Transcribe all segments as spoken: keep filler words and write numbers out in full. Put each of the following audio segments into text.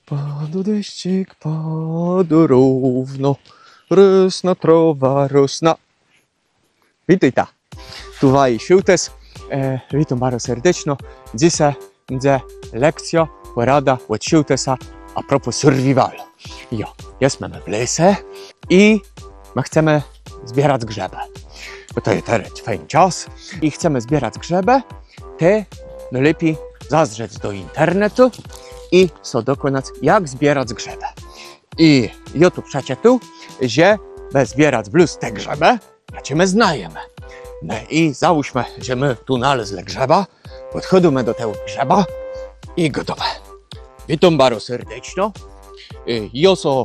Padł deszczik, padł równo, rosna, trôwa rosna. Witôjta. Tu waji szôłtës. E, witóm baro serdeczno. Dzysô mdze lekcjô, pòrada òd szôłtësa à propos survivalu. Jo, jesmë më w lese i më chcemë zbierac grzëbë. Bò to je terô fejn czas i chcemë zbierac grzëbë. Tej nôlepi zazdrzec do internetu i so dokònac, jak zbierac grzëbë. I jô tu przeczëtôł, żebë zbierac blós te grzëbë, jaczé më znajemë. No i załóżmë, że më tu nalezlë grzëba, pòdchòdzymë do tegò grzëba i gôdómë: Witóm baro serdeczno. Y, jô sã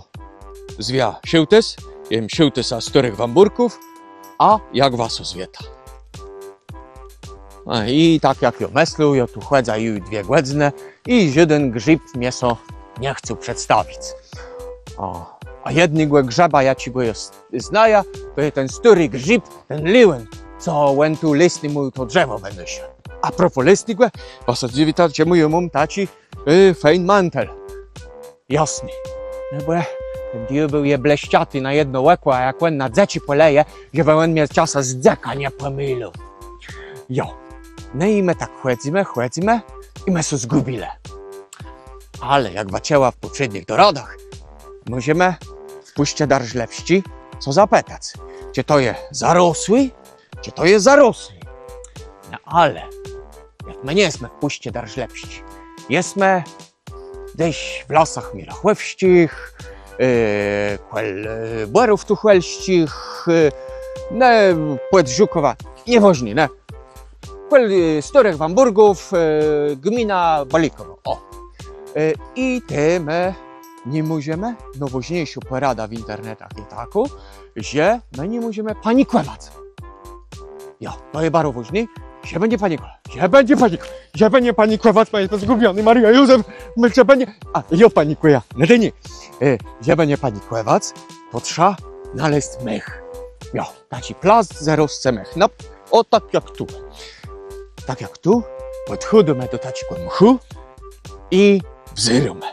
zwiã Szôłtës, jem szôłtësã Stôrëch Wãbórków, a jak wa sã zwieta? A, i tak jak jô mëslôł, jô tu chòdzã ju dwie gòdzënë i żóden grzib mie sã nie chcôł przedstawic. Ò, a jednégò grzëba, jaczégò jô s-, znajã, to je ten stôri grzib, ten liłen, co òn tu lesnémù to drzewò wënôszô. À propos lesnégò, wa sã zdzëwita, czemù jô móm taczi, y, fejn mantel. Jasny. No bò ten diôbéł je blëszczati na jedno òkò, a jak òn na dzëczi pòlëje, żebë òn mie czasã z dzëkã nie pòmilił. Jo. No i më tak chòdzymë, chòdzymë i më sã zgùbilë. Ale jak wa czëła w pòprzédnëch doradach, mòżemë w Pùszczë Darżlewsczi sã zapëtac, czë to je zarosłi, czë to je zarosłi. No ale jak më nie jesmë w Pùszczë Darżlewsczi, jesmë dzes w lasach mielachòwsczich, e, kòl, e, Bòrów Tuchòlsczich, e, ne, pòd Żukòwã, niewôżné, ne. Kòl, e, Stôrëch Wãbórków, e, gmina Balikòwò. Ò. E, i tej më ni mòżemë, nôwôżniészô pòrada w internetach je takô, że më ni mòżemë panikòwac. Jo, to je baro wôżné, żebë nie panikòwac, żebë nie panikòwac, żebë nie panikòwac, bò jem zgùbiony, Maria, Józef, më, żebë nie, a, jô panikùjã, no to nié. E, żebë nie panikòwac, to trzeba nalezc mech. Jo, taczi plac, zarosce mech. No, ò, tak jak tu. Tak jak tu, pòdchòdzymë do taczégò mchù i wzérómë.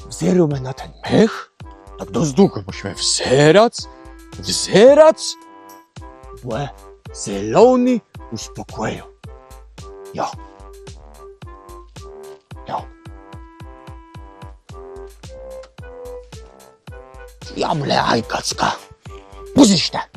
Wzérómë na ten mech, tak dosc długò mùszimë wzerac, wzerac, bò zelony ùspòkòjô. Jo. Jo. Jô mù le aj kacka. Pùscë te.